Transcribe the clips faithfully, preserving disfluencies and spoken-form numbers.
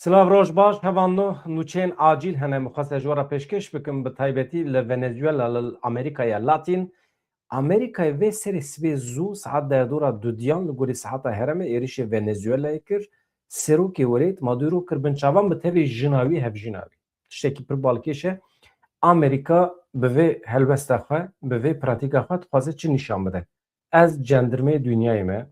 Silav, roj baş, hevalno, nûçeyên acîl hene, min xwest ez ji we re pêşkêş bikim, bi taybetî li Venezuela, li Amerîkaya Latîn. Amerîkayê vê serê sibê zû, saet derdora dudiyan li gorî saeta herêmê êrişê Venezuelayê kir. Serokê welêt Maduro kir bin çavan, bi tevê jina wî, hevjîna wî. Tiştekî pir balkêş e. Amerîka bi vê helwesta xwe, bi vê pratîka xwe dixwaze çi nîşan bide? Ez cendirmeyê dinyayê me,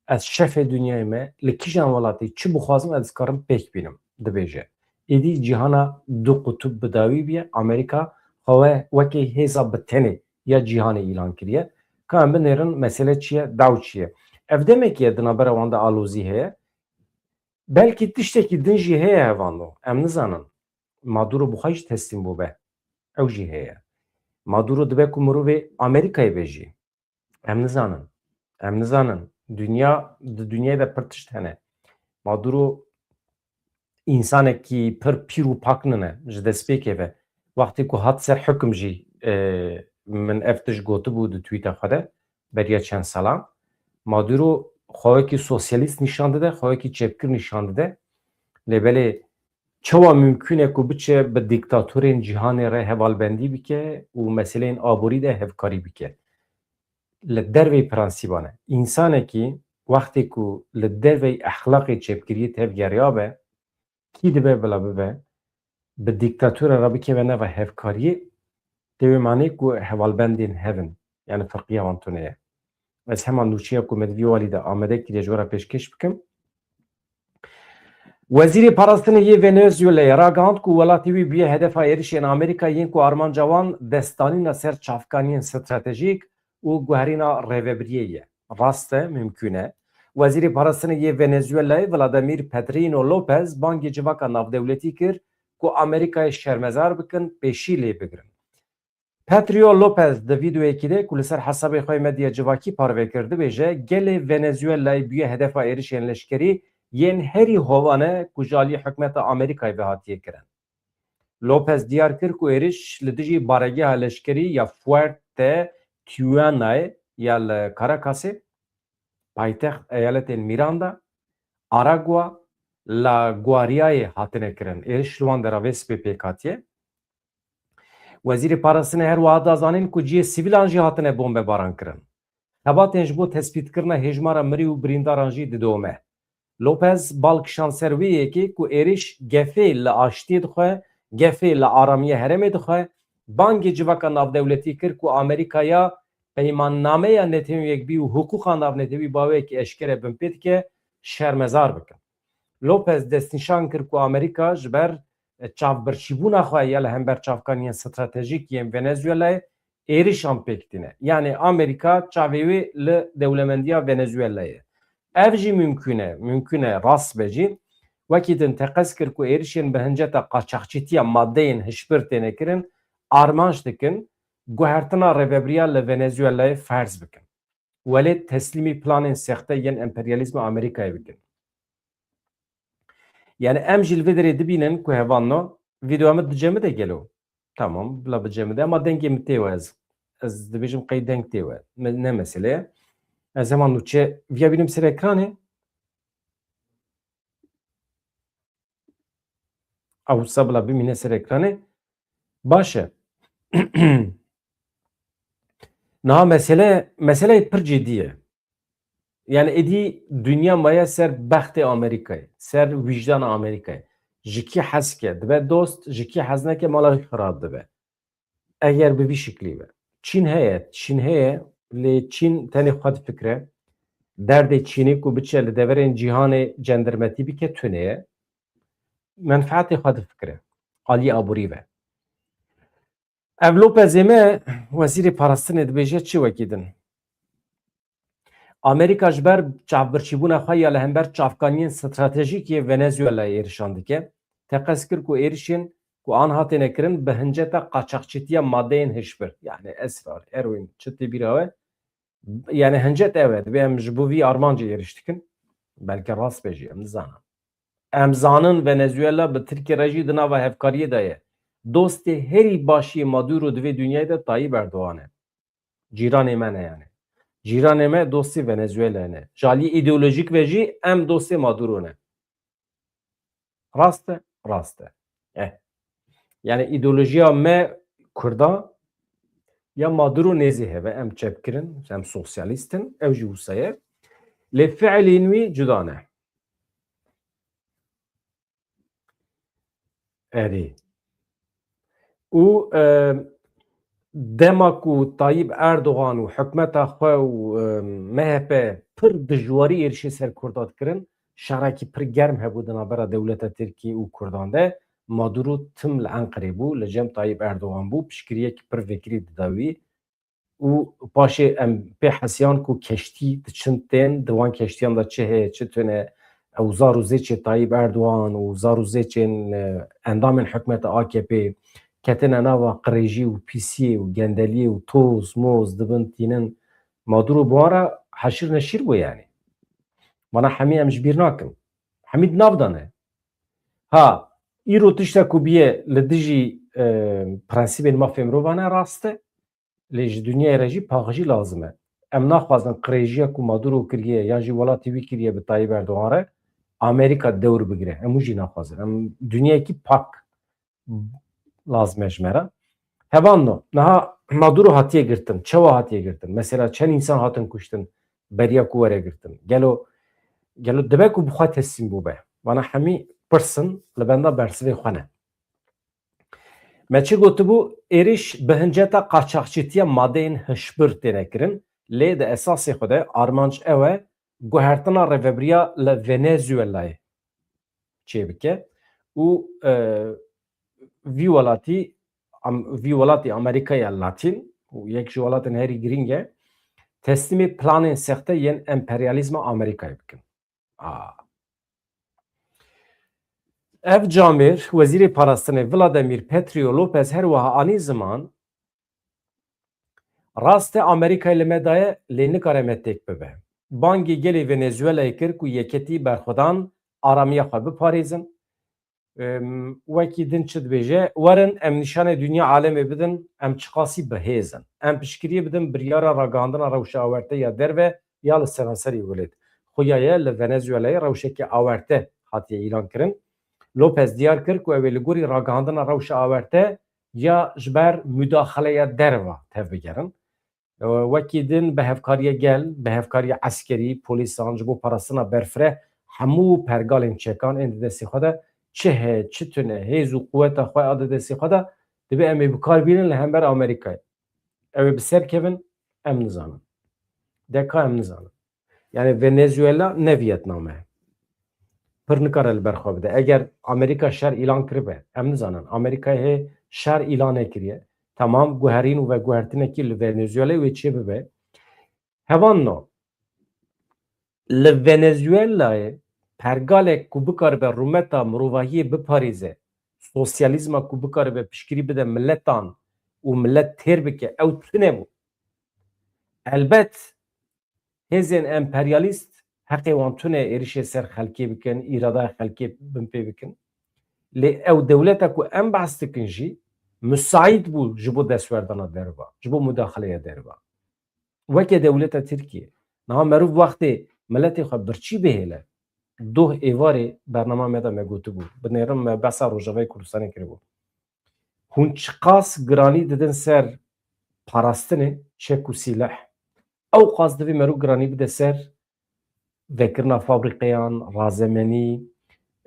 ez şefê dinyayê me, li kîjan welatê çi bixwazim ez dikarim pêk bînim, dibêje. Êdî cîhana du qutub bi dawî bûye, Amerîka xwe wekî hêza bi tenê ya cîhanê îlan kiriye. Ka em binêrin mesele çi ye, daw çi ye? Ev demekî ye di navbera wan de alozî heye. Belkî tiştekî din jî heye hevalno, em nizanin. Maduro bi xwe jî teslîm bûbe. Ew jî heye. Maduro dibe ku mirovê Amerîkayê be jî. Em nizanin. Em nizanin. Dinya, di dinyayê de pir tişt hene. Maduro însanekî pir pîr û pak nine ji destpêkê ve. Wextê ku hat ser hukim jî, e, min ev tişt gotibû di tweeta xwe de, beriya çend salan. Maduro xwe wekî sosyalîst nîşan dide, xwe wekî çepgir nîşan dide. Lê belê çawa mimkûn e ku biçe bi dîktatorên cîhanê re hevalbendî bike û meseleyên aborî de hevkarî bike? Li derveyî prensîban e. Însanekî wextê ku li derveyî exlaqê çepgiriyê tevgeriya be, kî dibe bila bibe, bi dîktatora re bikeve nava hevkariyê, tê wê manê ku hevalbendên hev in, yani firqiya wan tune ye. Ez hema nûçeya ku me di vî walî de amade kiriye ji we re pêşkêş bikim. Wezîrê Parastinê yê Venezuelayê ragihand ku welatê wî bûye hedefa êrişên Amerîka yên ku armanca wan destdanîna ser çavkaniyên stratejîk û guherîna rêvebiriyê ye. Rast e, mimkûn e. Wezîrê Parastinê yê Venezuelayê Vladimir Pedrino Lopez bangê civaka navdewletî kir ku Amerîkayê şermezar bikin, pêşî lê bigirin. Pedro Lopez di vîdeoyekî de ku li ser hesabê xwe yê medya civakî parve kir, dibêje, gelê Venezuelayê bûye hedefa êrişên leşkerî yên herî hovane ku ji aliyê hikûmeta Amerîkayê ve hatiye kirin. Lopez diyar kir ku êriş li dijî baregeha leşkerî ya Fuerte Tijuanayê ya li Caracasê, paytext eyaletên Miranda, Aragua, La Guairiayê hatine kirin. Êriş li wan deravê sibê pêk hatiye. Wezîrê Parastinê her wiha da zanîn ku cihê sivîlan jî hatine bombebaran kirin. Xebatên ji bo tespîtkirina hêjmara mirî û birîndaran jî didome. Lopez bal kişand ser wê yekê ku êrîş gefê li aştiyê dixwe, gefê li aramiya herêmê dixwe, bangê civaka navdewletî kir ku Amerîkaya peymannameya Netewên Yekbûyî û hiqûqa navnetewî baweyekî eşkere binpê dike, şermezar bikin. Lopez destnîşan kir ku Amerîka ji ber çavbirçîbûna xwe ya li hember çavkaniyên stratejîk yên Venezuelayê êrişan pêk tîne. Yanî Amerîka çavê wê li dewlemendiya Venezuelayê ye. Ev jî mimkûn e, mimkûn e rast be jî. Wekî din teqez kir ku êrişên bi hinceta qaçaxçîtiya madeyên hişbir têne kirin, armanc dikin guhertina rêvebiriya li Venezuelayê ferz bikin. Welê teslîmî planên sexte yên emperyalîzma Amerîkayê bikin. Yani em jî li vê derê dibînin ku hevalno, vîdeoya min dicemide gelo? Tamam, bila bicemide, ama dengê min tê we ez. Ez dibêjim qey deng tê we. Me-, ne mesele ye. Ez heman nûçe viya bînim ser ekranê. Ew wisa bila bimîne ser ekranê. Baş e. Niha mesele, meseleyê pir cidî ye. Yani êdî dinya maye ser bextê Amerîkayê, ser wijdana Amerîkayê. Ji kî hez ke dibe dost, ji kî hez neke mala wî xirab dibe. Eger bi vî şiklî be. Çîn heye, Çîn heye, lê Çîn tenê xwe difikire. Derdê Çînê ku biçe li deverên cîhanê cendirmetî bike tune ye. Menfeetê xwe difikire. Aliyê aborî ve. Ev Lopezê me, wezîrê parastinê dibêje çi wekî din. Amerîka ji ber çavbirçîbûna xwe ya li hember çavkaniyên stratejîk yê Venezuelayê êrişan dike. Teqez kir ku êrişên ku an hatêne kirin bi hinceta qaçaxçîtiya madeyên hişbir, yani esrar, heroîn, çi tê bîra we, yani hincet ew e, divê em ji bo vî armancê êriş dikin. Belke rast be jî, em nizanin. Em zanin Venezuela bi Tirkiye re jî di nava hevkariyê de ye. Dostê herî baş yê Maduro di vê dinyayê de Tayyip Erdogan e. Cîranê me ne yani. Cîranê me dostê Venezuela ne. Ji aliyê îdeolojîk ve jî em dostê Maduro ne. Rast e? Rast e. Eh. Yani îdeolojiya me Kurda ya Maduro nêzî heve, em çepkirin, em sosyalîst in, ew jî wisa ye. Lê fiilên wî cuda ne. Erê. Û, e, dema ku Tayyip Erdogan û hikûmeta xwe û, e, M H P pir dijwarî êrişê ser Kurda dikirin, şerekî pir germ hebû di navbera dewleta Tirkiyê û Kurdan de. Maduro tim li Enqerê bû, li cem Tayyip Erdogan bû, piştgiriyekî pir vekirî dida wî. Û paşê em pê hesiyan ku keştî diçin tên, di wan keştiyan de çi heye, çi tune, ew zar û zêçê Tayyip Erdogan û zar û zêçên, e, endamên hikûmeta A K P ketine nava qirêjî û pîsiyê û gendeliyê û toz, moz dibin tînin. Maduro bi wan re heşîr neşîr bû yani. Mana hemî em ji bîr nakin. Hemî di nav de ne. Ha, îro tişta ku bûye li dijî, e, prensîbên mafê mirovan e, rast e. Lê ji dinyayê re jî paxijî lazim e. Em naxwazin qirêjiya ku Maduro kiriye yan jî welatê wî kiriye bi Tayyip Erdogan re Amerîka dewr bigire. Em wî jî naxwazin. Em dinyayekî pak lazim e ji me re. Hevalno, niha Maduro hatiye girtin. Çawa hatiye girtin? Mesela çend însan hatin kuştin beriya ku were girtin? Gelo, gelo dibe ku bi xwe teslîm bûbe? Vana hemî pirsin li benda bersivê xwe ne. Me çi gotibû? Êrîş bi hinceta qaçaxçîtiya madeyên hişbir têne kirin, lê di esasê xwe de armanc ew e, guhertina rêvebiriya li Venezuelayê çêbike û, e, vî welatî, Am-, vî welatî Amerîkaya Latîn û yek ji welatên herî girîng e, teslîmê planên sexte yên emperyalîzma Amerîkayê bikin. A. Ev camêr, Wezîrê Parastinê Vladimir Petrio Lopez her wiha anî ziman, rast e Amerîkayê li me daye, lê nikare me têk bibe. Bangê gelê Venezuelayê kir ku yeketî berxwedan aramiya xwe biparêzin. Em, wekî din çi dibêje? Werin em nîşanê dinya alemê bidin, em çiqasî bi hêz in. Em piştgiriyê bidin biryara ragihandina rewşa awerte ya derve ya li seranserî welêt. Xuya ye li Venezuelayê rewşeke awerte hatiye îlan kirin. Lopez diyar kir ku ew ê li gorî ragihandina rewşa awerte ya ji ber mudaxaleya derva tevbigerin. Wekî din bi hevkariya gel, bi hevkariya eskerî, polîsan, ji bo parastina berfireh, hemû pergalên çekan ên di destê xwe de çi heye, çi tune, hêz û quweta xwe a di destê xwe de, dibe em ê bi kar bînin li hember Amerîkayê. Ew ê bi ser kevin, em nizanin. De ka em nizanin. Yani Venezuela ne Vietnam e. Pir nikare li ber xwe bide. Eger Amerîka şer îlan kiribe, em nizanin. Amerîkayê hê şer îlan nekiriye. Temam, guherîn û veguhertinekî li Venezuelayê wê çê bibe. Hevalno, li Venezuelayê pergalek ku bikaribe rûmeta mirovahiyê biparêze, sosyalîzma ku bikaribe piştgirî bide miletan û milet têr bike, ew tune bû. Elbet, hêzên emperyalîst heqê wan tune êrişê ser xelkê bikin, îradaya xelkê binpê bikin. Lê ew dewleta ku em behs dikin jî, misaîd bû ji bo destwerdana derva, ji bo mudaxaleya derva. Weke dewleta Tirkiyê. Niha merov wextê miletê xwe birçî bihêle, doh êvarê bernama me de me gotibû. Binêrin me behsa Rojavayê Kurdistanê kiribû. Hûn çiqas giranî didin ser parastinê, çek û sîleh. Ew qas divê merov giranî bide ser vekirina fabrîqeyan, razemenî,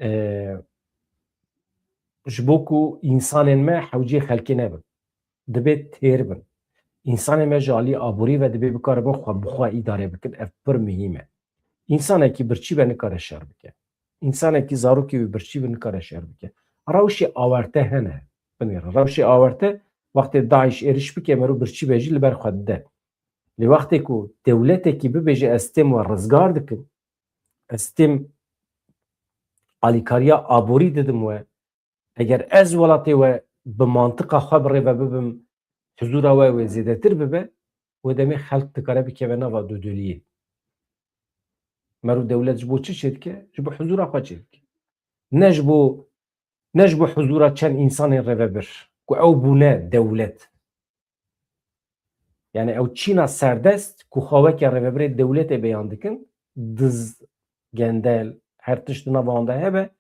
e, ji bo ku însanên me hewceyê xelkê nebin. Dibê têr bin. Însanên me ji alî aborî ve dibê bikaribin xwe bi xwe îdare bikin. Ev pir muhîm e. Însanekî birçî be nikare şer bike. Însanekî zarokê wî birçî be nikare şer bike. Rewşê awerte hene. Binêrin. Rewşê awerte wextê DAIŞ êriş bike, merov birçî be jî li ber xwe dide. Lê wextê ku dewletekî bibêje ez têm we rizgar dikim, ez têm alîkariya aborî didim we, eger ez welatê we bi mantiqa xwe bi rê ve bibim, huzûra we wê zêdetir bibe, wê demê xelk dikare bikeve nava dodoliyê. Mero dewlet ji bo çi çêdike? Ji bo huzûra xwe çêdike. Ne ji bo, ne ji bo huzûra çend însanên rêvebir ku ew bûne dewlet. Yani ew çîna serdest ku xwe weke rêvebirê dewletê beyan dikin, diz, gendel, her tişt di nava wan de hebe,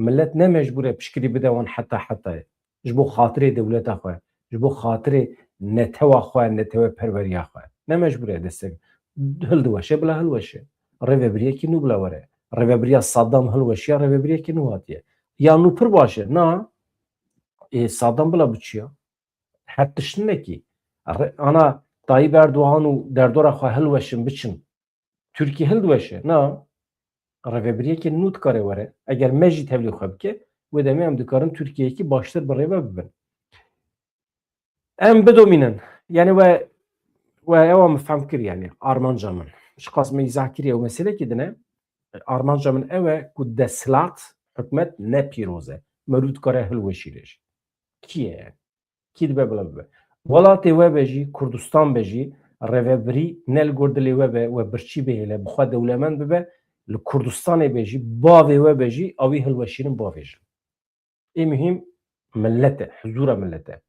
Millet ne mecbûr e piştgirî bide wan heta hetayê. Ji bo xatirê dewleta xwe, ji bo xatirê netewa xwe, neteweperweriya xwe. Ne mecbûr e destek. Hildiweşe bila hilweşe. Rêvebiriyekî nû bila were. Rêvebiriya Saddam hilweşiya rêvebiriyekî nû hatiye. Ya nû pir baş e. Na, ê, Saddam bila biçiya. Her tişt nine kî. Re-, ana Tayyip Erdoğan û derdora xwe hilweşin biçin. Tirkî hildiweşe. Na, rêvebiriyekê nû dikare were. Eger me jî tevlî xwe bike, wê demê em dikarin Tirkiyeyekî baştir bi rêve bibin. Em bidomînin. Yani we, we ewa min fehm kir yani. Armanca min. Ji qas me îzah kiriye û meselekî dine. Armanca min ew e ku desthilat, hikûmet ne pîroz e. Merû dikare hilweşîre jî. Kî ye? Kî dibe bila bibe? Welatê we be jî, Kurdistan be jî, rêvebirî ne li gor dilê we be, we birçî bihêle, bi xwe dewlemend bibe, li Kurdistanê be jî, bavê we be jî, awî hilweşînin bavêjin. Ê muhîm millet e, huzûra millet e.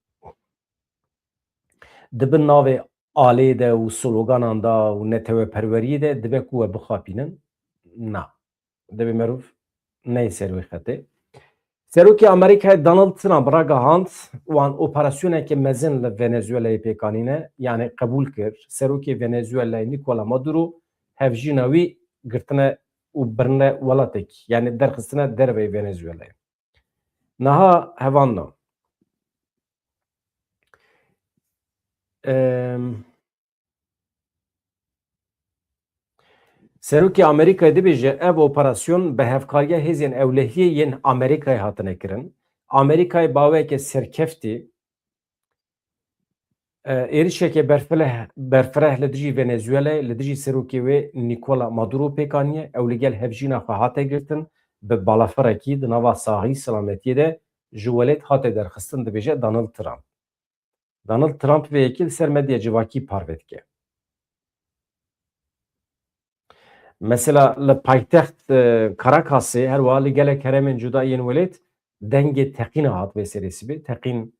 Di bin navê alê de û sloganan de û neteweperweriyê de dibe ku we bixapînin? Na. Divê merov neyê ser wê xetê. Serokê Amerîkayê Donald Trump ragihand, wan operasyoneke mezin li Venezuelayê pêk anîne, yani qebûl kir. Serokê Venezuelayê Nicola Maduro hevjîna wî girtine û birine welatekî, yani derxistine derveyî Venezuelayê. Niha hevalno. Em, Serokê Amerîkayê dibêje, ev operasyon bi hevkariya hêzên ewlehiyê yên Amerîkayê hatine kirin. Amerîkayê bi aweke serkeftî, e, êrişeke berfireh, berfireh li dijî Venezuelayê, li dijî serokê wê Nicola Maduro pêk aniye. Ew li gel hevjîna xwe hate girtin, bi balafirekî di nava saxî selametiyê de ji welêt hate derxistin, dibêje Donald Trump. Donald Trump vê yekê li ser medya civakî parve dike. Mesela li paytext, e, Caracasê her wiha li gelek herêmên cuda yên welêt dengê teqîna hat vê serê sibê. Teqîn,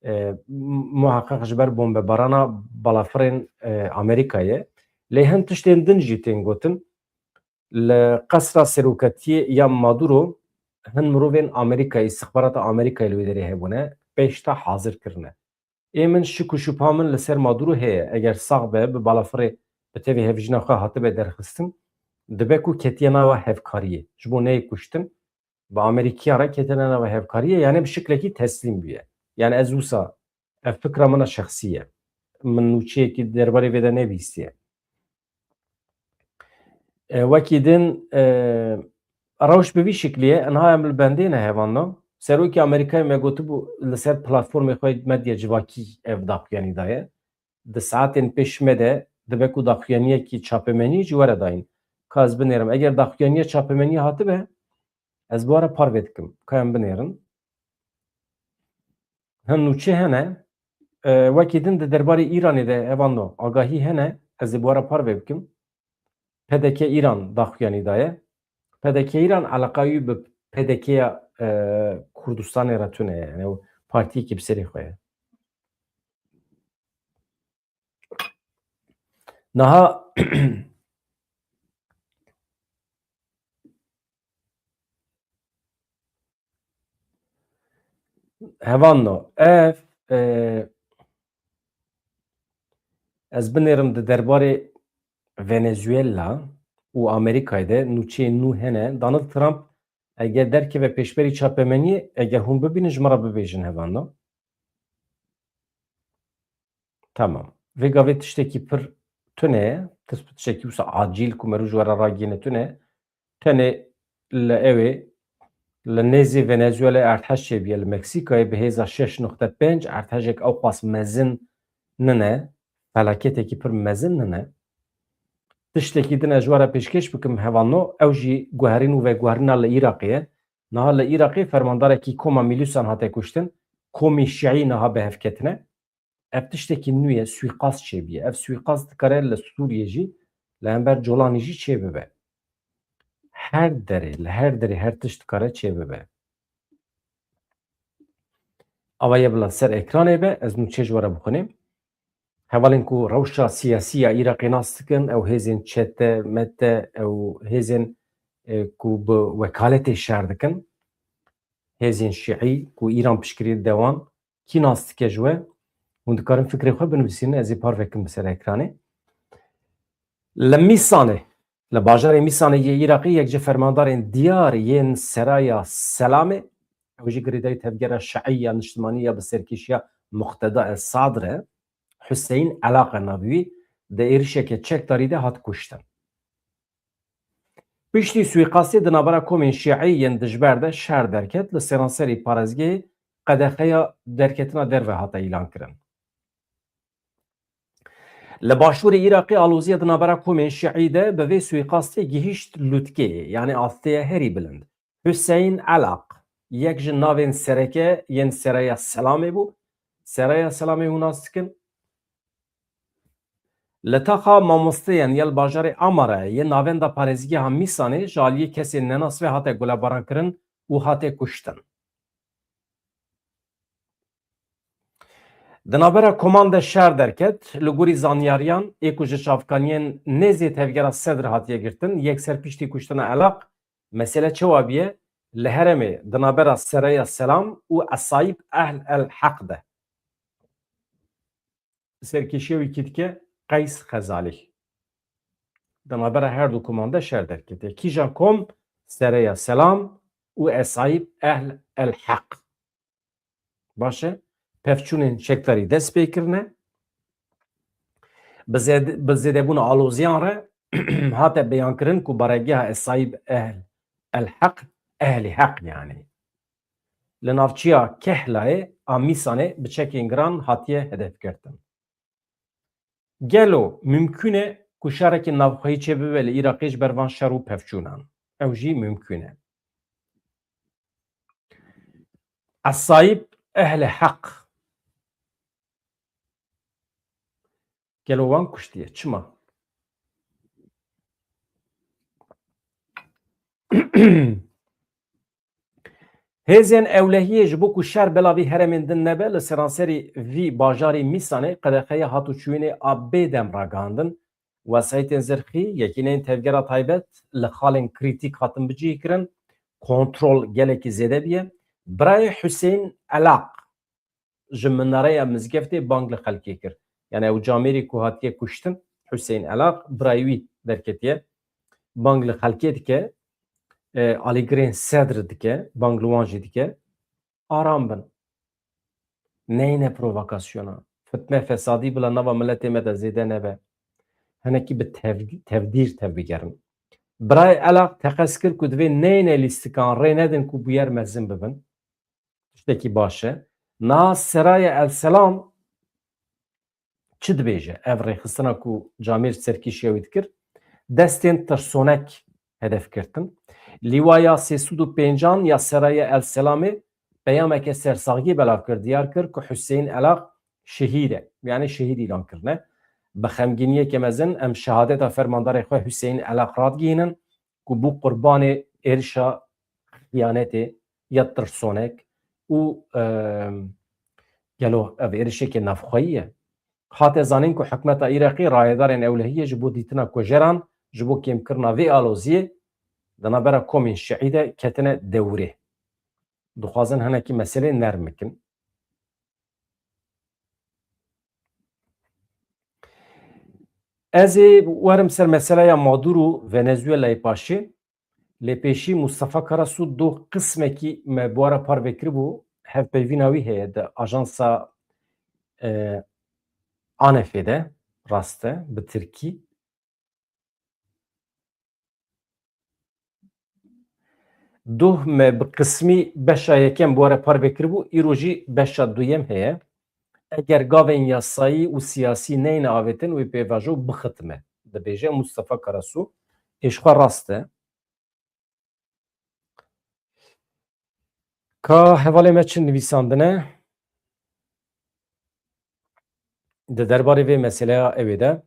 e, m-, muheqeq ji ber bombebarana balafirên, e, Amerîkayê. Lê hin tiştên din jî tên gotin. Li qesra serokatiyê ya Maduro hin mirovên Amerîkayê, îstixbarata Amerîkayê li wê derê hebûne, pêşta hazir kirine. Ê min şik û şubha min li ser Maduro heye. Eger sax be, bi balafirê bi tevî hevjîna xwe hatibe derxistin, dibe ku ketiye nava hevkariyê. Ji bo neyê kuştin, bi Amerîkiya re ketine nava hevkariyê, yani bi şiklekî teslîm bûye. Yani ez wisa ev fikra min a şexsî ye. Min nûçeyekî derbarê vê de nebîstiye. E, wekî din, e, rewş bi vî şiklî ye. Niha em li bendê ne hevalno. Serokê Amerîkayê me gotibû li ser platformê xwe medya civakî ev daxuyanî daye. Di saetên pêş me de dibe ku daxuyaniyekî çapemenî jî were dayîn. Ka ez binêrim. Eger daxuyaniya çapemeniyê hatibe, ez bi we re parve dikim. Ka em binêrin. Hin nûçe hene. E, wekî din di derbarê Îranê de hevalno agahî hene. Ez ê bi we re parve bikim. P D K Îran daxuyanî daye. P D K Îran eleqa wî bi P D K ya, e, Kurdistanê re tune ye. Yani ew partiyekî bi serê xwe ye. Niha hevalno, ev, e, ez binêrim di derbarê Venezuela û Amerîkayê de nûçeyên nû hene. Donald Trump eger derkeve pêşberî çapemeniyê, eger hûn bibînin ji min re bibêjin hevalno. Tamam. Vê gavê tiştekî pir tune ye. Tis-, tiştekî wisa acîl ku merû ji we re ragihîne tune. Tenê li ewê, li nêzî Venezuela erdhej çêbûye li Meksîkayê bi hêza şeş nokte pênc, erdhejek ewqas mezin nine, felaketekî pir mezin nine. Tiştekî din ez ji we re pêşkêş bikim hevalno, ew jî guherîn û veguherîna li Iraqê ye. Niha li Iraqê fermandarekî koma mîlûsan hate kuştin, komî şîî niha bi hev ketine. Ev tiştekî nû ye, suîqast çêbûye. Ev suîqast dikare li Sûriyê jî li hember Colanî jî çêbibe. Her derê, li her derê her tişt dikare çêbibe. Ava ye bila ser ekranê be, ez nûçe ji we re bixwînim. Hevalên ku rewşa siyasî ya Iraqê nas dikin, ew hêzên çete, mete, ew hêzên, e, ku bi wekaletê şer dikin, hêzên şîî ku Îran piştgirî dide wan, kî nas dike ji we? Hûn dikarin fikrê xwe binivîsînin, ez ê parve kim bi ser ekranê. Li Mîsanê, li bajarê Mîsanê yê Iraqê yek ji fermandarên diyar yên Seraya Selamê, ew jî girêdayî tevgera şiî ya niştimanî ya bi serkêşiya Muqteda El Sadr e, Huseyîn Elaq e navê wî, di êrişeke çekdarî de hat kuştin. Piştî suîqastê di navbera komên şîî yên dijber de şer derket, li seranserî parêzgehê qedexeya derketina derve hate îlankirin. Li başûrê Iraqê aloziya di navbera komên şîî de bi vê suîqastê gihîşt lûtkeyê, yanî astêya herî bilind. Huseyîn Elaq, yek ji navên sereke yên Seraya Selamê bû. Seraya Selamê hûn nas dikin? Li taxa mamosteyan ya li bajarê Amara yê navenda parêzgeha Mîsanê ji aliyê kesên nenas ve hate gulebarankirin û hate kuştin. Di navbera koman de şer derket, li gorî zanyariyan ê ku ji çavkaniyên nêzê tevgera Sedr hatiye girtin, yekser piştî kuştina Elaq, mesele çawa bûye? Li herêmê di navbera Seraya Selam û Esayîb Ehl El Heq de serkêşiya wî kî dike? Qeys Xezalî. Di navbera her du koman de şer derketiye. Kîjan kom? Seraya Selam û Esayîb Ehl El Heq. Baş e, pevçûnên çekdarî dest pê kirine. Bi zêde-, bi zêdebûna aloziyan re hate beyankirin ku baregeha Esayîb Ehl El Heq, Ehlî Heq yanî, li navçeya Kehlayê a Mîsanê bi çekên giran hatiye hedefgirtin. Gelo mimkûn e ku şerekî navxweyî çêbibe li Iraqê ji ber van şer û pevçûnan? Ew jî mimkûn e. Esayîb Ehlê Heq. Gelo wan kuştiye. Çima? Hêzên ewlehiyê ji bo ku şer bela vî herêmên din nebe, li seranserî vî bajarî Mîsanê qedexeya hatûçûyînê a bêdem ragihandin. Wesayîtên zirxî, yekîneyên tevgera taybet li xalên krîtîk hatin bicihîkirin. Kontrol gelekî zêde bûye. Birayê Huseyîn Elaq ji minareya mizgeftê bang li xelkê kir. Yani ew camêrî ku hatiye kuştin, Huseyîn Elaq, birayê wî derketiye. Bang li xelkê dike, e, alîgirên Sedr dike, bang li wan jî dike. Aram bin. Neyne provokasyona. Fitne fesadî bila nava miletê me de zêde nebe. Hinekî bi tev-, tevdîr tevbigerin. Birayê Elaq teqez kir ku divê neyne lîstikan rê nedin ku bûyer mezin bibin. Tiştekî baş e. Niha Seraya El Selam çi dibêje? Ev rêxistina ku camêr serkêşiya wî dikir, destên tirsonek hedef girtin. Lîwaya sê sed û pêncan ya Seraya El Selamê peyameke sersaxiyê belav kir, diyar kir ku Huseyîn Elaq şehîd e, yani şehîd îlan kirine. Bi xemgîniyeke mezin em şehadeta fermandarê xwe Huseyîn Elaq radigihînin ku bû qurbanê êrişa xiyanetê ya tirsonek û, em, gelo ev êrişeke navxweyî ye. Hate zanîn ku hikûmeta Iraqê rayedarên ewlehiyê ji bo dîtina kujeran, ji bo kêmkirina vê aloziyê di navbera komên şiî de ketine dewrê. Dixwazin hinekî meselê nerm bikin. Ez ê werim ser meseleya Maduro û Venezuelayê paşê. Lê pêşî Mustafa Karasu doh qismekî me bi we re parve kiribû, hevpeyvîna wî heye di ajansa, e, Anefê de, rast e, bi tirkî. Doh me bi qismî beşa yekem bi we re parve kiribû, îro jî beşa duyem heye. Eger gavên yasayî û siyasî neyne avêtin, wê pêvajo bixitime, dibêje Mustafa Karasu. Ê ji xwe rast e. Ka hevalê me çi nivîsandine di derbarê vê meseleya ewê de?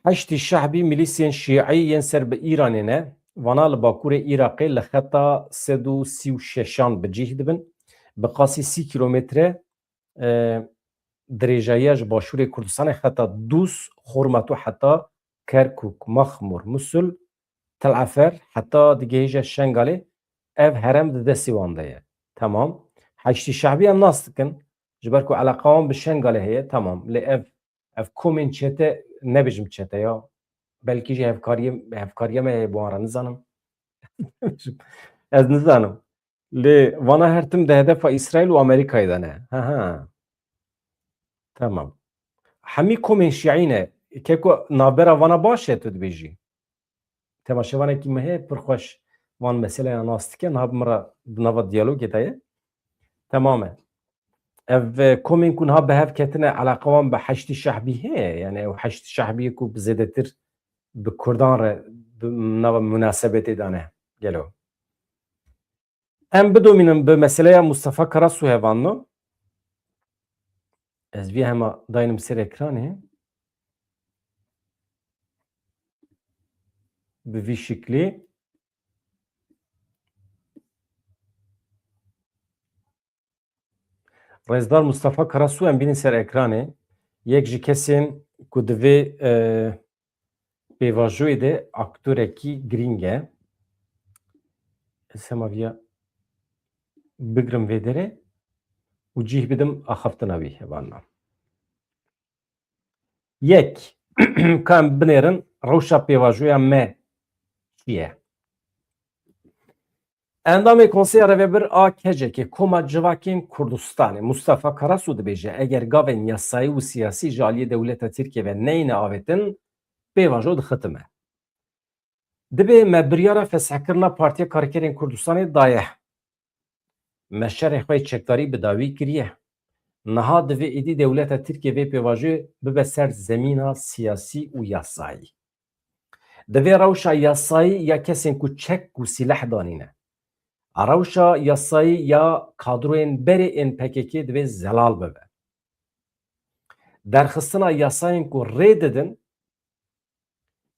Heşdî Şehbî milîsên şîî yên ser bi Îranê ne, vana li bakurê Iraqê li xeta sed û sî û şeşan bi cih dibin. Bi qasî sî kîlometre, e, dirêjayiya ji başûrê Kurdistanê xeta Dûs, Xormeto heta Kerkûk, Mexmûr, Musul, Tel Efer heta digihêje Şengalê, ev herem di destê wan de ye. Tamam. Heştî Şehbî em nas dikin. Ji ber ku eleqa wan bi Şengalê heye, tamam. Lê ev, ev komên çete, nebêjim çete ya. Belkî jî hevkariyê, hevkariya me heye bi wan re, nizanim. Ez nizanim. Lê vana her tim di hedefa Îsraîl û Amerîkayê de ne. Ha, ha. Tamam. Hemî komên şîî ne. Keko navbera vana baş e tu dibêjî. Temaşevanekî me heye pir xweş van meseleya nas dike. Niha bi min re di nava diyalogê de ye. Temam e. Ev, e, komên ku niha bi hev ketine, eleqa wan bi Heştî Şehbî heye. Yani ew Heştî Şehbî ku bi zêdetir bi Kurdan re, bi nava munasebetê de ne. Gelo. Em bidomînin bi meseleya Mustafa Karasu hevanno. Ez vî hema daynim ser ekranê. Bi vî şiklî. Rêzdar Mustafa Karasu em bînin ser ekranê. Yek ji kesên ku di vê, e, pêvajoyê de aktorekî girîng e. Ez hema viya bigrim vê derê û cih bidim axaftina wî hevanna. Yek, ka em binêrin rewşa pêvajoya me çi ye? Endamê Konseya Rêvebir a K C K, Koma Civakên Kurdistanê, Mustafa Karasu dibêje, eger gavên yasayî û siyasî ji aliyê dewleta Tirkiyê ve neyne avêtin, pêvajo dixitime. Dibê me biryara feshekirina Partiya Karkerên Kurdistanê daye. Me şerê xwe yê çekdarî bi dawî kiriye. Niha divê êdî dewleta Tirkiyê vê pêvajoyê bibe ser zemîna siyasî û yasayî. Divê rewşa yasayî ya kesên ku çek û sîleh danîne, a rewşa yasayî ya kadroyên berê ên P K K divê zelal bibe. Derxistina yasayên ku rê didin,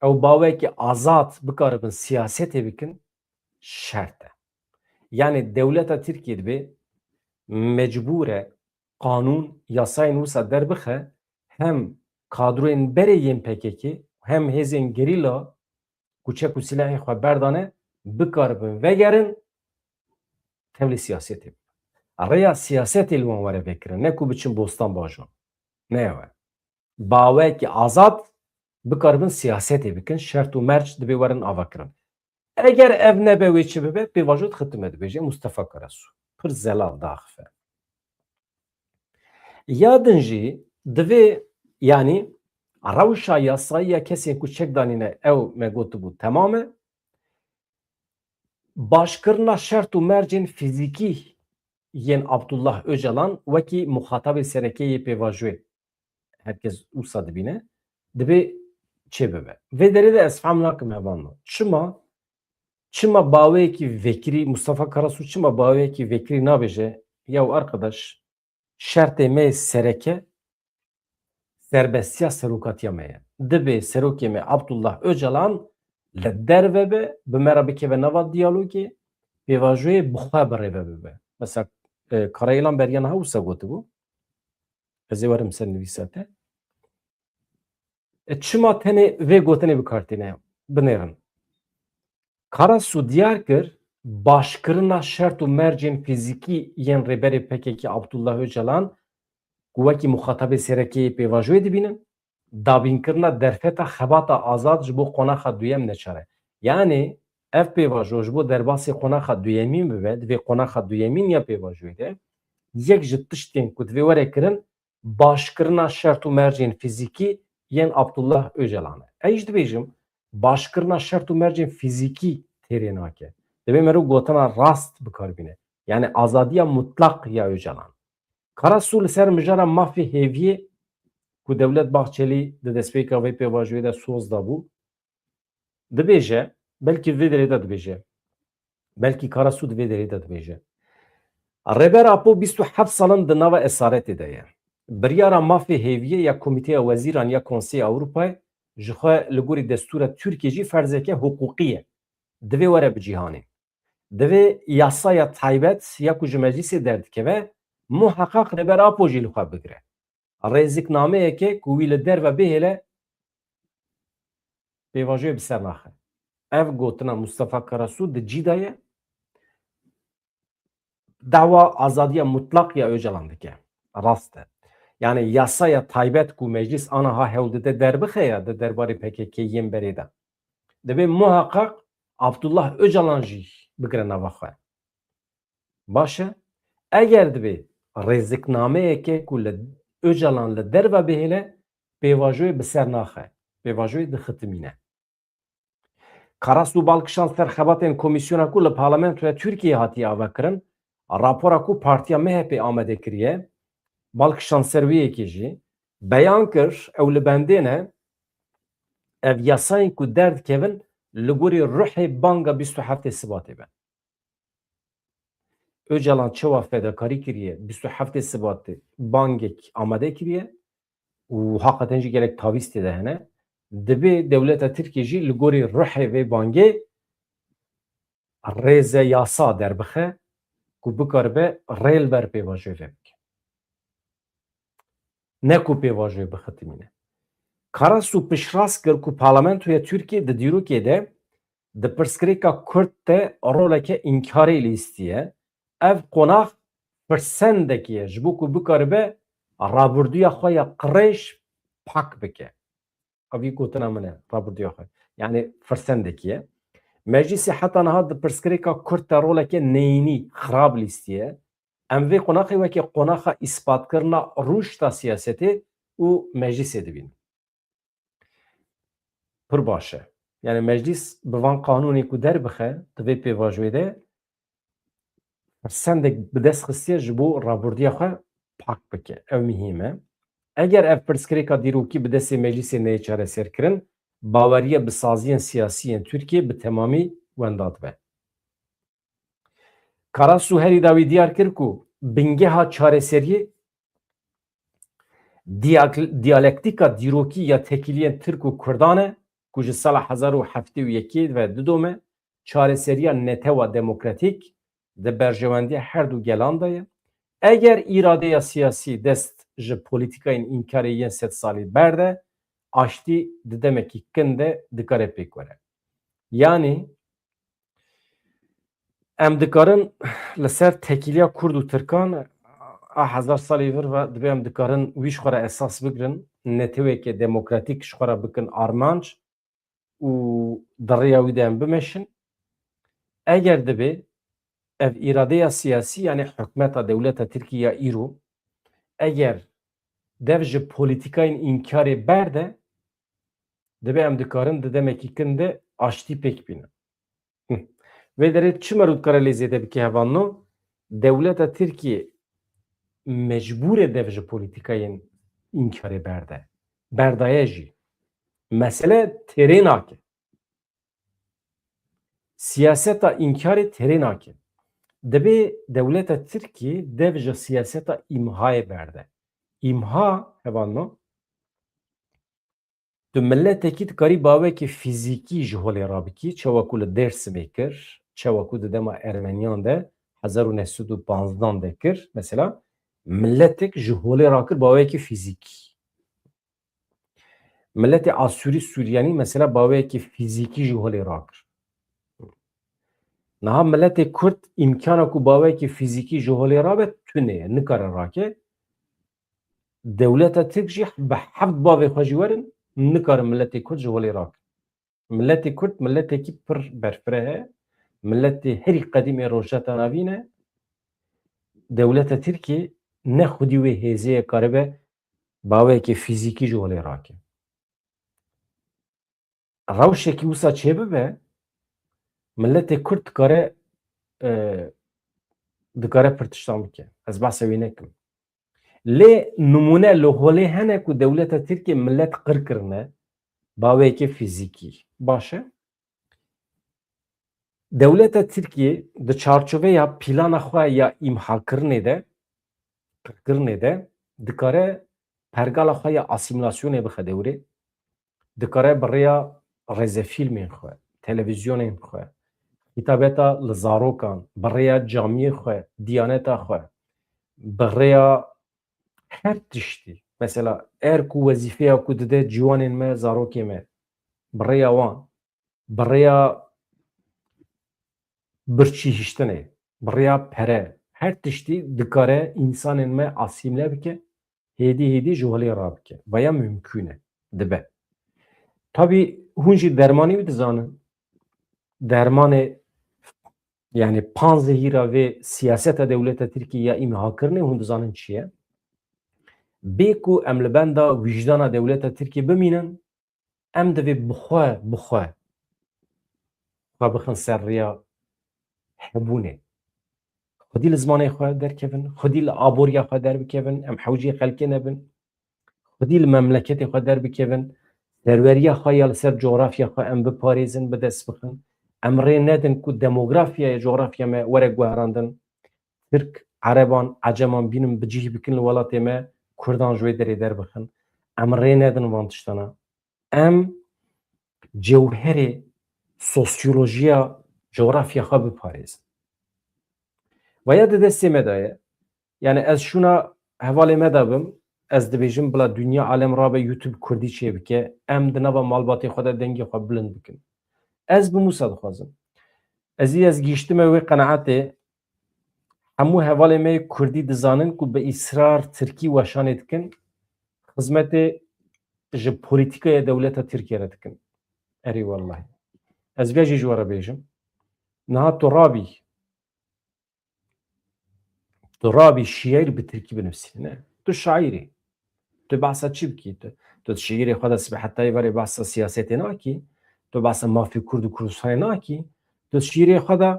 ew bawekî azad bikaribin siyasetê bikin, şert e. Yani dewleta Tirkiyê dibe mecbûr e qanûn, yasayên wisa derbixe, hem kadroyên berê yên P K K, hem hêzên gerîla ku çek û silahê xwe berdane, bikaribin vegerin, tevlî siyasetê bikin. Rêya siyasetê li wan were vekirin, ne ku biçin bostan bajon. Ne ew e. Bawekî azad bikaribin siyasetê bikin, şert û merc dibê werin avakirin. Eger ev nebe wê çi bibe, pêvajo dixitime dibêje Mustafa Karasu. Pir zelal diaxife. Ya din jî divê, yanî rewşa yasayî ya kesên ku çek danîne, ew me gotibû temam e. Başkirina şert û mercên fîzîkî yên Abdullah Ocalan wekî muxatabê sereke yê pêvajoyê, herkes wisa dibîne, dibê çê bibe. Vê derê de ez fehm nakim hevalno. Çima, çima baweyekî vekirî, Mustafa Karasu çima baweyekî vekirî nabêje, yaw arkadaş, şertê me yê sereke serbestiya serokatiya me ye. Dibê serokê me Abdullah Ocalan li derve be, bi me re bikeve nava diyalogê, pêvajoyê bi xwe birêve bibe. Mesela, e, Karayilan beriya niha wisa gotibû. Ez ê werim ser nivîsa te. E, çima tenê vê gotinê bi kar tîne? Binêrin. Karasu diyar kir, başkirina şert û mercên fîzîkî yên Rêberê P K K Abdullah Ocalan, ku wekî muxatabê sereke yê pêvajoyê dibînin, dabînkirina derfeta xebata azad ji bo qonaxa duyem neçar e. Yanî ev pêvajo ji bo derbasî qonaxa duyemîn bibe, divê qonaxa duyemîn ya pêvajoyê de yek ji tiştên ku divê were kirin, başkirina şert û mercên fîzîkî yên Abdullah Ocalan e. Ez jî dibêjim, başkirina şert û mercên fîzîkî têrê nake. Divê meriv gotina rast bi kar bîne. Yani azadiya mutlaq ya Ocalan. Karasu li ser mijara mafê hêviyê ku Dewlet Bahçelî di destpêka vê pêvajoyê de soz dabû, dibêje, belkî vê derê de dibêje, belkî Karasu di vê derê de dibêje. Rêber Apo bîst û heft sal in di nava esaretê de ye. Biryara mafê hêviyê ya Komîteya Wezîran ya Konseya Ewropayê ji xwe li gorî destûra Tirkiyê jî ferzeke hiqûqî ye. Divê were bi cîhanê. Divê yasaya taybet ya ku ji meclîsê derdikeve, muheqeq Rêber Apo jî li xwe bigire. Rêziknameyeke ku wî li derve bihêle, pêvajoyê bi ser naxe. Ev gotina Mustafa Karasu di cî de ye. Dawa azadiya mutlaq ya Ocalan dike. Rast e. Yani yasaya taybet ku meclis aniha hewl dide derbixe ya di derbarê P K K yên berê de. Divê muhaqqaq Abdullah Ocalan jî bigire nava xwe. Baş e. Eger divê rêziknameyeke ku li Ocalan li derve bihêle, pêvajoyê bi ser naxe. Pêvajoyê dixitimîne. Karasu Balkişan ser xebatên komîsyona ku li Parlamentoya Tirkiyeyê hatiye avekirin, rapora ku partiya M H P amade kiriye, Balkişan ser wê yekê jî beyan kir, ew li bendê ne, ev yasayên ku derdikevin li gorî ruhê banga bîst û heftê Sibatê be. Ocalan çawa fedakarî kiriye, bîst û heftê Sibatê bangek amade kiriye û haqeten jî gelek tavîz tê de hene. Divê dewleta Tirkiyê jî li gorî ruhê vê bangê rêze yasa derbixe ku bikaribe rê li ber pêvajoyê vebike. Ne ku pêvajoyê bixitimîne. Karasu piştrast kir ku Parlamentoya Tirkiyê di dîrokê de di pirsgirêka Kurd de roleke înkarê lîstiye. Ev qonax firsendekî ye ji bo ku bikaribe rabirduya xwe ya qirêj pak bike. Evî gotina min e, rabirduya xwe. Yani firsendekî ye. Meclîsê heta niha di pirsgirêka Kurd de roleke neyînî, xirab lîstiye. Em vê qonaxê weke qonaxa îspatkirina rûşta siyasetê û meclîsê dibînin. Pir baş e. Yani meclîs bi van qanûnê ku derbixe, di vê pêvajoyê de firsendek bi dest xistiye ji bo rabirdiya xwe pak bike. Ew muhîm e. Eger ev pirsgirêka dîrokî bi destê meclîsê neyê çareserkirin, baweriya bi saziyên siyasî yên Tirkiyê bi temamî wenda dibe. Karasu herî dawî diyar kir ku bingeha çareseriyê diyak-, diyalektîka dîrokî ya tekîliyên Tirk û Kurdan e ku ji sala hezar û heftê û yekê ve didome çareseriya netewa demokratîk di berjewendiya her du gelan de ye. Eger îradeya siyasî dest ji polîtîkayên înkarê yên sedsalî berde, aştî di demekî kin de dikare pêk were. Yanî, em dikarin li ser tekîliya Kurd û Tirkan a hezar salî vir ve dibê em dikarin wî ji xwe re esas bigirin, neteweke demokratîk ji xwe re bikin armanc û di rêya wî de em bimeşin. Eger dibê ev îradeya siyasî, yanî hikûmeta dewleta Tirkî ya îro, eger dev ji polîtîkayên înkarê berde, dibê em dikarin di demekî kin de aştî pêk bînin. Hi. Vê derê çi merû dikare lê zêde bike hevalno? Dewleta Tirkiyê mecbûr e dev ji polîtîkayên înkarê berde. Berdaye jî. Mesele têrê nake. Siyaseta înkarê têrê nake. Dibê dewleta Tirkiyê dev ji siyaseta îmhayê berde. Îmha, hevalno, tu miletekî dikarî bawekî fîzîkî ji holê rabikî, çawa ku li Dêrsimê kir, çawa ku di dema Ermeniyan de hezar û neh sed û panzdan de kir, mesela miletek ji holê rakir bawekî fîzîkî. Miletê Asûrî Suryanî mesela baweyekî fîzîkî ji holê rakir. Niha miletê Kurd îmkana ku baweyekî fîzîkî ji holê rabe tune ye, nikare rake. Dewleta Tirk jî bi heft bavê xwe jî werin, nikarin miletê Kurd ji holê rakin. Miletê Kurd miletekî pir berfireh e. Miletê herî qedîm ê Rojheta Navîn e. Dewleta Tirkiyê ne xwedî wê hêzê ye karibe baweyekê fîzîkî ji holê rake. Rewşekî wisa çêbibe, miletê Kurd dikare, e, dikare pir tiştan bike. Ez behsa wî nekim. Lê nimûne li holê hene ku dewleta Tirkiyê milet qir kirine, baweyekê fîzîkî. Baş e. Dewleta Tirkiyê di çarçoveya plana xwe ya îmhakirinê de, qirkirinê de dikare pergala xwe ya asîmîlasyonê bixe dewrê. Dikare bi rêya rêzefîlmên xwe, televîzyonên xwe, xîtabeta li zarokan, bi rêya camiyê xwe, diyaneta xwe, bi rêya her tiştî. Mesela, erk û wezîfeya ku dide ciwanên me, zarokê me, bi rêya wan, bi rêya birçî hiştinê, bi rêya pere, her tiştî dikare însanên me asîmle bike, hêdî hêdî ji holê rabike. Veya mimkûn e, dibe. Tabî hûn jî dermanî wî dizanin. Dermanê, yani panzehîra vê siyaseta dewleta Tirkiyê ya îmhakirinê hûn dizanin çi ye? Bê ku em li benda wijdana dewleta Tirkiyê bimînin, em divê bi xwe, bi xwe, xwe bixin ser riya hebûnê. Xwedî li zimanê xwe derkevin, xwedî li aboriya xwe derbikevin, em hewceyê xelkê nebin. Xwedî li memleketê xwe derbikevin, serweriya xwe ya li ser cografya xwe em biparêzin, bi dest bixin. Em rê nedin ku demografyaya cografya me were guherandin. Tirk, Ereban, Eceman bînin bi cih bikin li welatê me, Kurdan ji wê derê derbixin. Em rê nedin van tiştana. Em cewherê sosyolojiya cografya xwe biparêzin. Veya di destê me de ye. Yani ez şûna hevalê me de bim, ez dibêjim bila dinya alem rabe YouTube kurdî çêbike, em di nava malbatê xwe de dengê xwe bilind bikin. Ez bi Mûsa dixwazim. Ez ê ez gihîştime wê qenaetê, hemû hevalê me yê kurdî dizanin ku bi îsrar tirkî weşanê dikin, xizmetê ji polîtîkaya dewleta Tirkiye re dikin. Erê wellahî. Ez vê jî ji we re bêjim. Niha tu rabî, tu rabî şiîr bi tirkî binivîsî, ne? Tu şaîr î. Tu behsa çi bikî? Tu, tu di şiîrê xwe de sibê heta êvarê behsa siyasetê nakî. Tu behsa mafê Kurd û Kurdistanê nakî. Tu di şiîrê xwe de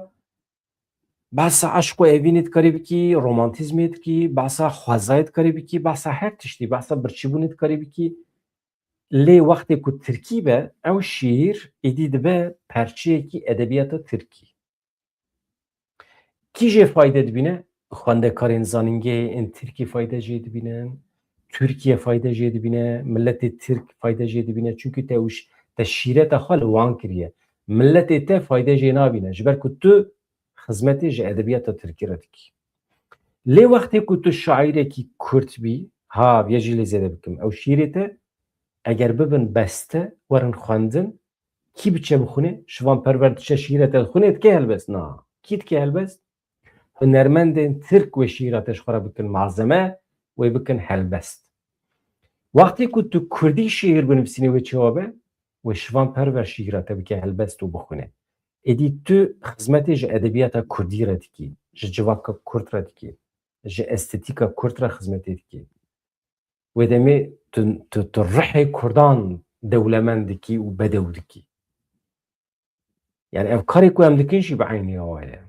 behsa eşq û evînê dikarî bikî, romantîzmê dikî, behsa xwezayê dikarî bikî, behsa her tiştî, behsa birçîbûnê dikarî bikî. Lê wextê ku tirkî be, ew şiîr êdî dibe perçeyekî edebiyata tirkî. Kî jê fayde dibîne? Xwendekarên zanîngehê ên tirkî fayde jê dibînin, Tirkiye fayde jê dibîne, miletê tirk fayde jê dibîne. Çunkî te û ş-, te şîreta xwe li wan kiriye. Miletê te fayde jê nabîne. Ji ber ku tu xizmetê ji edebiyata tirkî re dikî. Lê wextê ku tu şaîrekî kurd bî, ha, vê jî lê zêde bikim, ew şîrê te eger bibin beste, werin xwendin, kî biçe bixwîne? Şivan Perwer diçe şîrê te dixwîne, dike helbest? Na. Kî dike helbest? Hunermendên tirk wê şîra te ji xwe re bikin malzeme, wê bikin helbest. Wextê ku tu kurdî şiîr binivîsînî wê çawa be? Wê Şivan Perwer şiîra te bike helbest û bixwîne. Êdî tu xizmetê ji edebiyata kurdî re dikî, ji civaka kurd re dikî, ji estetîka kurd re xizmetê dikî. Wê demê tu, tu, tu ruhê kurdan dewlemend dikî û bedew dikî. Yani ev karê ku em dikin jî bi eynî awa ye.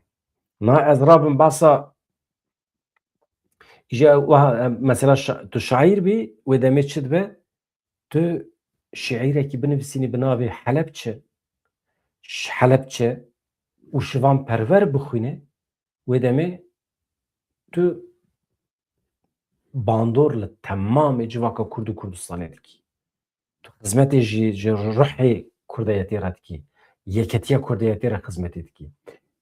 Na ez rabim behsa, îja wiha, em, mesela şa-, tu şaîr bî, wê demê çi dibe? Tu şiîrekî binivîsînî bi navê Helebçe, ş-, Helebçe û Şivan Perwer bixwîne, wê demê tu bandor li temamê civaka Kurd û Kurdistanê dikî. Tu xizmetê jî ji ruhê kurdayetê re dikî. Yeketiya kurdayetê re xizmetê dikî.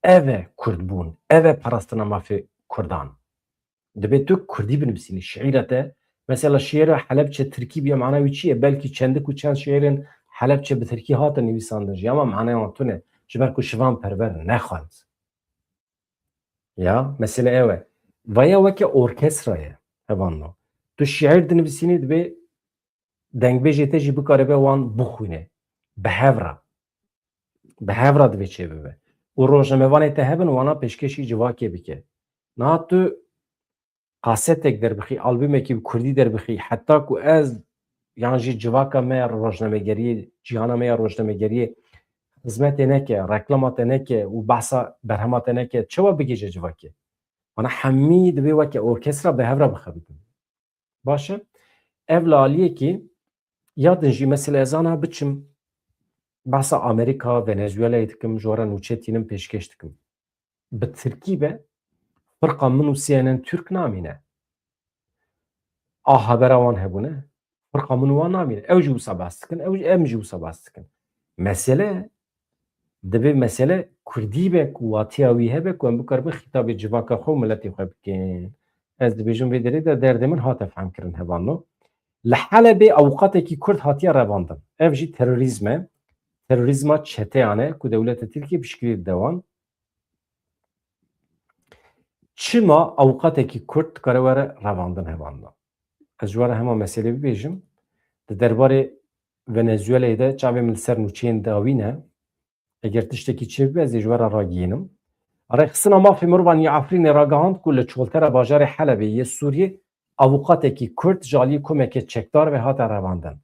Ev e kurdbûn, ev e parastina mafê kurdan. Dibê tu kurdî binivîsînî şiîra te. Mesela şiîra Helebçe tirkî bîye, mana wî çi ye? Belkî çendik û çend şiîrên Helebçe bi tirkî hatin nivîsandin jî, ama manaya wan tune. Ji ber ku Şivan Perwer nexwend. Ya, mesele ew e. Vaya weke orkestra ye, hevalno. Tu şiîr dinivîsînî, dibê dengbêjê te jî bikaribe wan bixwîne. Bi hev re. Bi hev re divê çêbibe. Û rojnamevanê te hebin, wana pêşkêşî civakê bike. Niha tu kasetek derbixî, albûmekî bi kurdî derbixî, heta ku ez yan jî civaka me ya rojnamegeriyê, cîhana me ya rojnamegeriyê xizmetê neke, reklama te neke û behsa berhema te neke, çawa bigihîje civakê? Wana hemî divê weke orkestra bi hev re bixebitin. Baş e. Ev li aliyekî ya din jî mesela ez ana biçim behsa Amerîka, Venezuelayê dikim, ji we re nûçe tînim pêşkêş dikim. Bi tirkî be, firqa min û C N N Türk namîne. A habera wan hebûne, firqa min û wan namîne. Ew jî wisa behs dikin, ew, em jî wisa behs dikin. Mesele, divê mesele kurdî be ku watiya wî hebe ku em bikaribin xîtabê civaka xwe û miletê xwe bikin. Ez dibêjim vê derê de derdê min hate fehmkirin hevalno. Li Helebê avûkatekî kurd hatiye revandin. Ev jî terorîzm e. Terorîzma çeteyan e ku dewleta Tirkiyê piştgirî dide wan. Çima avûkatekî Kurd dikare were revandin hevalno? Ez ji we re hema meselê bibêjim. Di derbarê Venezueleyê de çavê min li ser nûçeyên dawî ne. Eger tiştekî çêbibe, ez ê ji we re ragihînim. Rêxistina Mafê Mirovan ya Efrînê ragihand ku li çoltera bajarê Helebê yê Sûriyê avûkatekî Kurd ji aliyê komeke çekdar ve hate revandin.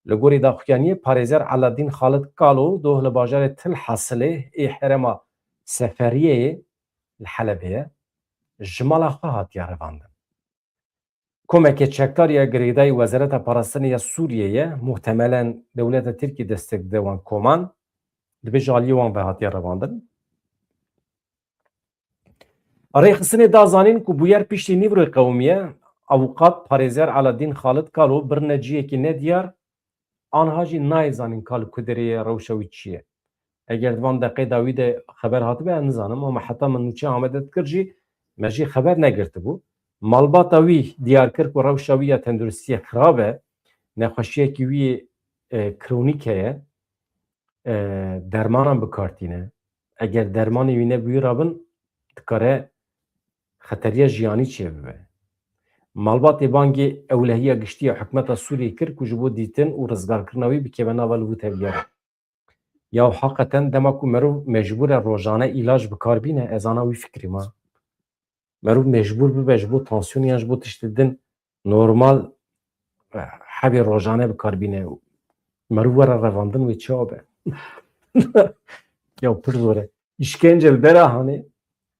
Li gorî daxuyaniyê parêzer Eladîn Xalid Kalo doh li bajarê Til Hasilê ê herêma Seferiyeyê li Helebê ye, ji mala xwe hatiye revandin. Komeke çekdar ya girêdayî Wezareta Parastinê ya Sûriyê ye, muhtemelen dewleta Tirkî destek dide wan koman, dibê ji aliyê wan ve hatiye revandin. Rêxistinê da zanîn ku bûyer piştî nîvroyê qewimiye, avûkat parêzer Eladîn Xalid Kalo birine cihekî nediyar, anha jî nayê zanîn ka li ku derê ye, rewşa wî çi ye. Eger di van deqeyê dawî de xeber hatibe, ez nizanim, ama heta min nûçe Amedê dikir jî, me jî xeber negirtibû. Malbata wî diyar kir ku rewşa wî ya tenduristiyê xirab e, nexweşiyekî wî, e, kronîk heye, e, dermanan bi kar tîne. Eger dermanê wî ne bi wî re bin, dikare xeteriya jiyanî çêbibe. Malbatê bangê ewlehiya giştî ya hikûmeta Sûriyê kir ku ji bo dîtin û rizgarkirina wî bikeve nava li vî tevgerê. Ya heqeten dema ku merov mecbûr e rojane îlac bi kar bîne, ez ana wî fikrî ma. Merov mecbûr bibe ji bo tansiyonê yan ji bo tiştê din normal, eh, hebê rojane bi kar bîne. Merov were revandin wê çawa be? Ya pir zor e. Îşkence li dera hanê,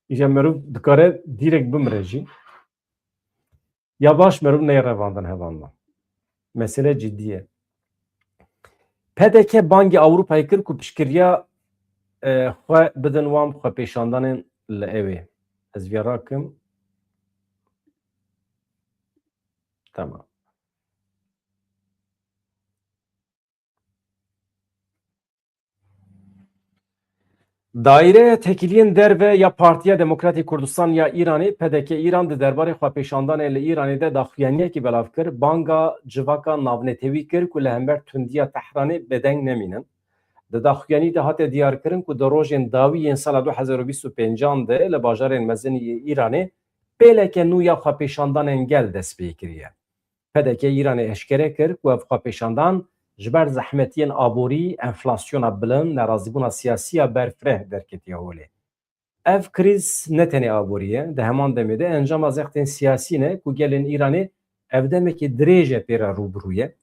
îja merov dikare dîrek bimire jî. Ya baş merov neyê revandin hevalno. Mesele cidî ye. P D K bangê Ewropayê kir ku piştgiriya, e, xwe bidin wan xwepêşandanên li ewê. Ez vê rakim. Tamam. Daîreya Tekîliyên Derve ya Partiya Demokratê Kurdistan ya Îranê, P D K Îran, di derbarê xwepêşandanê li Îranê de daxuyaniyekî belav kir, banga civaka navnetewî kir ku li hember tundiya Tehranê bêdeng nemînin. Di daxuyanî de hate diyarkirin ku di rojên dawî yên sala du hezar û bîst û pêncan de li bajarên mezin yê Îranê pêleke nû ya xwepêşandanên gel dest pê kiriye. P D K Îranê eşkere kir ku ev xwepêşandan ji ber zehmetiyên aborî, enflasyona bilind, nerazîbûna siyasî ya berfireh derketiye holê. Ev krîz ne tenê aborî ye, di heman demê de encama zextên siyasî ne ku gelên Îranê ev demekê dirêj e pê re rûbirû ye.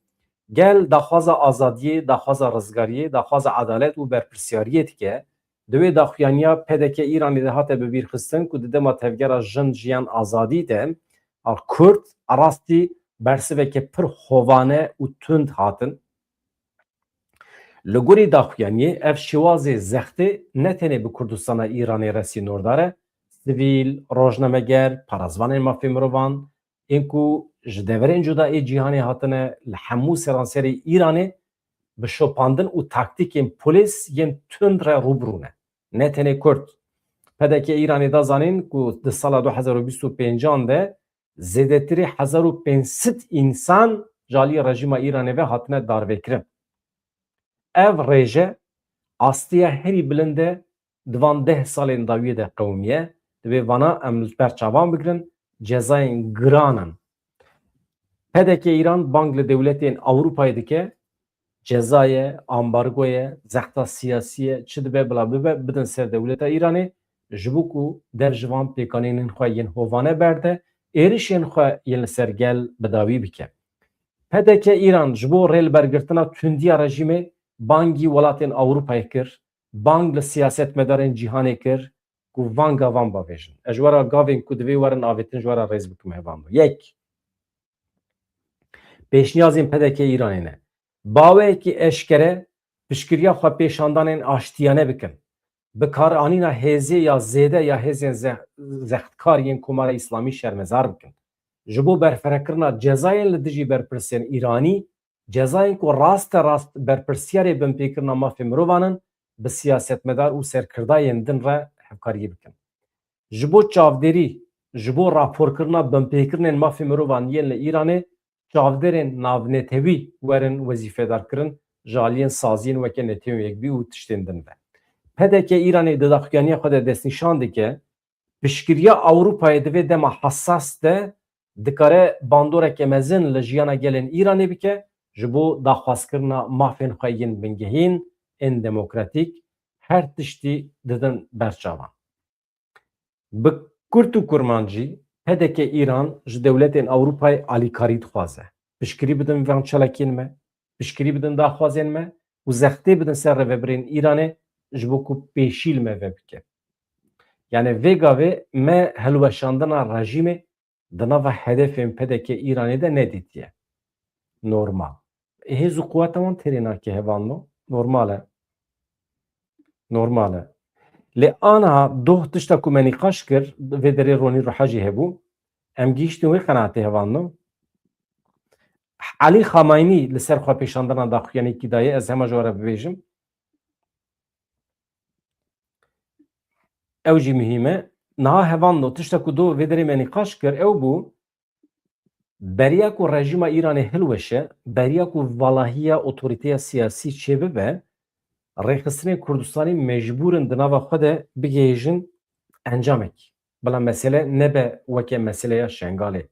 Gel daxwaza azadiyê, daxwaza rizgariyê, daxwaza edalet û berpirsyariyê dike. Di wê daxuyaniya P D K Îranê de hate bibîrxistin ku di dema tevgera Jin, Jiyan, Azadî de a Kurd a rastî bersiveke pir hovane û tund hatin. Li gorî daxuyaniyê ev şêwazê zextê ne tenê bi Kurdistana Îranê re sînordar e, sivîl, rojnameger, parêzvanên mafê mirovan, ên ku ji deverên cuda ê cîhanê hatine li hemû seranserê Îranê bi şopandin û taktîkên polîs yên tund re rûbirû ne. Ne tenê Kurd. P D K Îranê da zanîn ku di sala du hezar û bîst û pêncan de zêdetirî hezar û pênc sed însan ji alî rejîma Îranê ve hatine darvekirin. Ev rêje astiya herî bilind e di van deh salên dawiyê de qewimiye. Divê vana em li ber çavan bigirin, cezayên giran in. P D K Îran bang li dewletên Ewropayê dike, ceza ye, ambargo ye, zexta siyasî ye, çi dibe bila bibe, bidin ser dewleta Îranê, ji bo ku dev ji van pêkanînên xwe yên hovane berde, êrişên xwe yên li ser gel bi dawî bike. P D K Îran ji bo rêlibergirtina tundiya rejîmê bangî welatên Ewropayê kir, bang li siyasetmedarên cîhanê kir ku van gavan bavêjin. Ez ji we re gavên ku divê werin avêtin ji we re rêz bikim hevalno. Yek, pêşniyazên P D K Îranê ne. Baweyekî eşkere piştgiriya xwepêşandanên aştiyane bikin. Bikaranîna hêzê ya zêde ya hêzên ze-, zextkar yên Komara Îslamî şermezar bikin. Ji bo berfirehkirina cezayên li dijî berpirsên Îranî, cezayên ku raste rast berpirsiyarê binpêkirina mafê mirovan in, bi siyasetmedar û serkirdayên din re hevkariyê bikin. Ji bo çavdêrî, ji bo raporkirina binpêkirinên mafê mirovan yên li Îranê, çavdêrên navnetewî werin wezîfedarkirin ji aliyên saziyên weke Netewên Yekbûyî û tiştên din ve. P D K Îranê di daxuyaniya xwe de destnîşan dike, Piştgiriya Ewropayê di vê dema hesas de dikare bandoreke mezin li jiyana gelên Îranê bike, ji bo daxwazkirina mafên xwe yên bingehîn ên demokratîk, her tiştî didin ber çavan. Bi kurt û kurmancî, P D K Îran ji dewletên Ewropayê alîkarî dixwaze. Piştgirî bidin van çalakiyên me, piştgirî bidin daxwazên me û zextê bidin ser rêvebirên Îranê ji bo ku pêşî li me vebike. Yani vê gavê me hilweşandina rejîmê di nava hedefên P D K Îranê de nedîtiye. Normal. Hêz û quweta wan têrê nake hevalno. Normal e. Normal e. Lê aniha doh tişta ku me nîqaş kir, vê derê Ronî Ruha jî hebû. Em gihîştin wê qenaatê hevalno. Elî Xamaynî li ser xwepêşandina daxuyaniyekî daye, ez hema ji we re bibêjim. Ew jî muhîm e. Niha hevalno, tişta ku do vê derê me nîqaş kir, ew bû, beriya ku rejîma Îranê hilweşe, beriya ku valahiya otorîteya siyasî çêbibe, rêxistinên Kurdistanî mecbûr in di nava xwe de bigihêjin encamek. Bila mesele nebe weke meseleya Şengalê.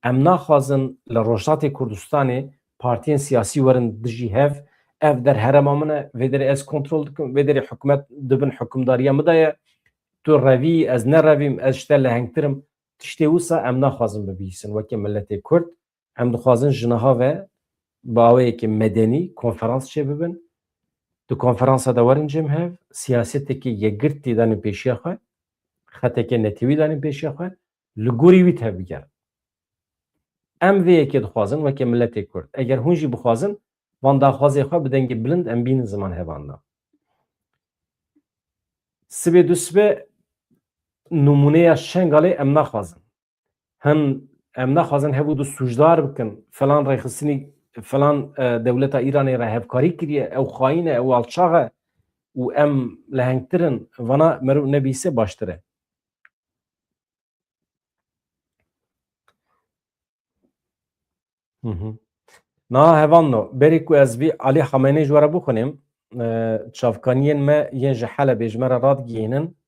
Em naxwazin li Rojhatê Kurdistanê partiyên siyasî werin dijî hev. Ev der herêma min e, vê derê ez kontrol dikim, vê derê hikûmet di bin hikûmdariya min de ye. Tu revî, ez nerevîm, ez ji te lehengtir im. Tiştê wisa em naxwazin bibihîsin weke miletê Kurd. Em dixwazin ji niha ve bi awayekî medenî konferans çêbibin. Di konferansa de werin cem hev, siyasetekî yekgirtî danin pêşiya xwe, xeteke netewî danin pêşiya xwe, li gorî wî tevbigerin. Em vê yekê dixwazin weke miletê Kurd. Eger hûn jî bixwazin, van daxwazê xwe bi dengê bilind em bînin ziman hevandan. Sibê du sibe nimûneya Şengalê em naxwazin. Hin em naxwazin hev û du sûcdar bikin, falan rêxistinî, falan, e, dewleta Îranê re hevkarî kiriye, ew xayîn e, ew alçax e û em lehengtir in. Vana meriv nebîse baştir e. Hı hı. Niha hevalno, berî ku ez vî Alî Xameneî ji we re bixwînim, e, çavkaniyên me yên ji Helebê ji me re radigihînin.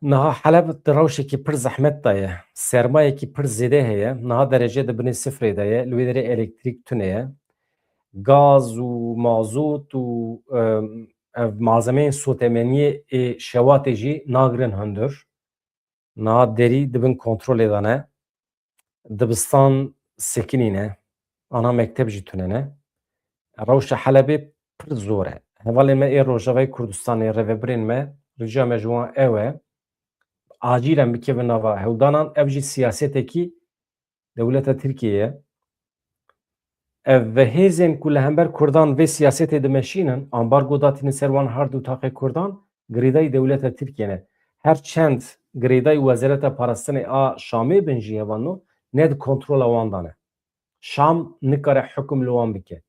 Niha Heleb di rewşekî pir zehmet de ye. Sermayekî pir zêde heye. Niha derece di binê sifrê de ye. Li wê derê elektrîk tune ye. Gaz û mazot û, e, ev malzemeyên sotemeniyê ê şewatê jî nagirin hundir. Niha derî di bin kontrolê de ne. Dibistan sekinî ne. Ana mekteb jî tune ne. Rewşa Helebê pir zor e. Hevalên me ê Rojavayê Kurdistanê, rêvebirên me, rica me ji wan ew e, acîlen bikevin nava hewldanan. Ev jî siyasetekî dewleta Tirkiyê ye. Ev ve hêzên ku li hember Kurdan vê siyasetê dimeşînin, ambargo datînin ser wan her du taxê Kurdan, girêdayî dewleta Tirkiyê ne. Her çend girêdayî Wezareta Parastinê a Şamê bin jî hevalno, ne di kontrola wan de ne. Şam nikare hukum li wan bike.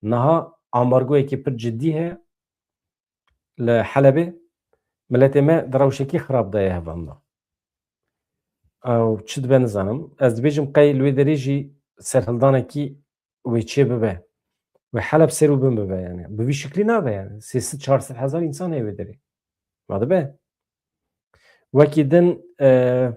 Niha ambargoyekî pir cidî heye li Helebê. Miletê me di rewşekî xirab de ye hevalno. Ew çi dibe nizanim. Ez dibêjim qey li wê derê jî serhildanekî wê çê bibe. Wê Heleb ser û bin bibe yani. Bi vî şiklî nabe yani. Sê sed çar sed hezar însan heye wê derê. Ma dibe. Wekî din, e,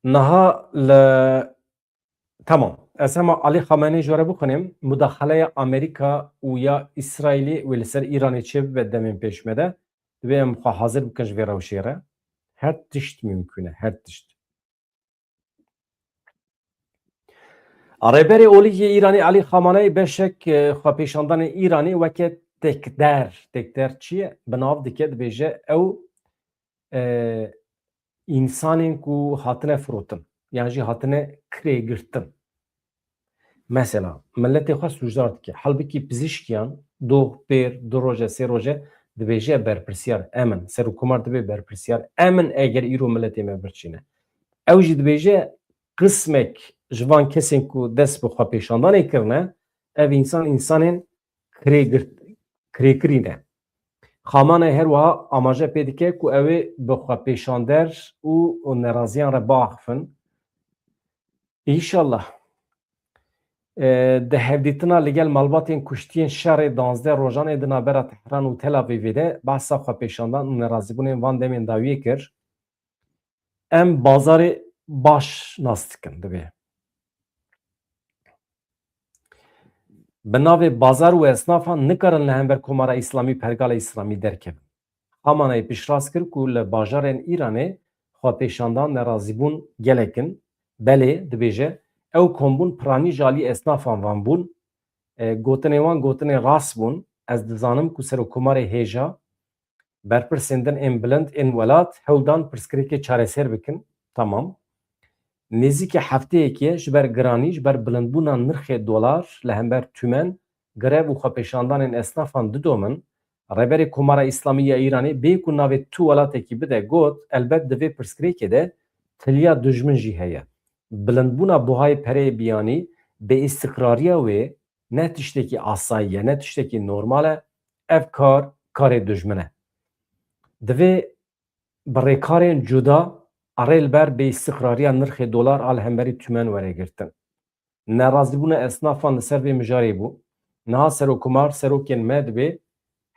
Niha li, tamam. Ez hema Alî Xameneî ji we re bixwînim. Mudaxaleya Amerîka û ya Îsraîlê wê li ser Îranê çêbibe demên pêş me de. Divê em xwe hazir bikin ji vê rewşê re. Her tişt mimkûn e, her tişt. Rêberê Olî yê Îranê Elî Xamaneyî beşek, e, xwepêşandanên Îranê weke têkder, têkder çi ye? Bi nav dike, dibêje ew, e, însanên ku hatine firotin, yan jî hatine kirêgirtin. Mesela, miletê xwe sûcdar dike. Halbikî pizîşkiyan, doh, pêr, du roje, sê roje dibêje berpirsiyar em in. Serokkomar dibê berpirsiyar em in eger îro miletê me birçîne. Ew jî dibêje qismek ji van kesên ku dest bi xwepêşandanê kirine, ev însan, însanên kirêgirt-, kirêkirî ne. Xamaney her wiha amaje pê dike ku ew ê bi xwepêşander û, û neraziyan re biaxifin. Înşallah. E, di hevdîtina li gel malbatên kuştiyên şerê danzdeh rojan ê di navbera Tehran û Tel Avîvê de behsa xwepêşandan û nerazîbûnên van demên dawiyê kir. Em bazarê baş nas dikin, divê. Bi navê bazar û esnafan nikarin li hember Komara Îslamî, Pergala Îslamî derkevin. Xamenei piştrast kir ku li bajarên Îranê xwepêşandan nerazîbûn gelek in. Belê, dibêje, ew kombûn piranî ji alî esnafan van bûn. E, gotinên wan gotinên rast bûn. Ez dizanim ku Serokkomarê hêja, berpirsên din ên bilind ên welat hewl dan pirsgirêkê çareser bikin. Tamam. Nêzîkî hefteyekê ji ber giranî, ji ber bilindbûna nirxê dolar li hember tûmen, grev û xwepêşandanên esnafan didomin. Rêberê Komara Îslamî ya Îranê bê ku navê tu welatekî bide got, elbet di vê pirsgirêkê de tiliya dijmin jî heye. Bilindbûna buhayê pereyê biyanî, bêîstiqrariya wê ne tiştekî asayî ye, ne tiştekî normal e. Ev kar, karê dijmin e. Divê bi rêkarên cuda erê li ber bêîstiqrariya nirxê dolar a li hemberî tûmen were girtin. Nerazîbûna esnafan li ser vê mijarê bû. Niha Serokkomar, serokên me dibê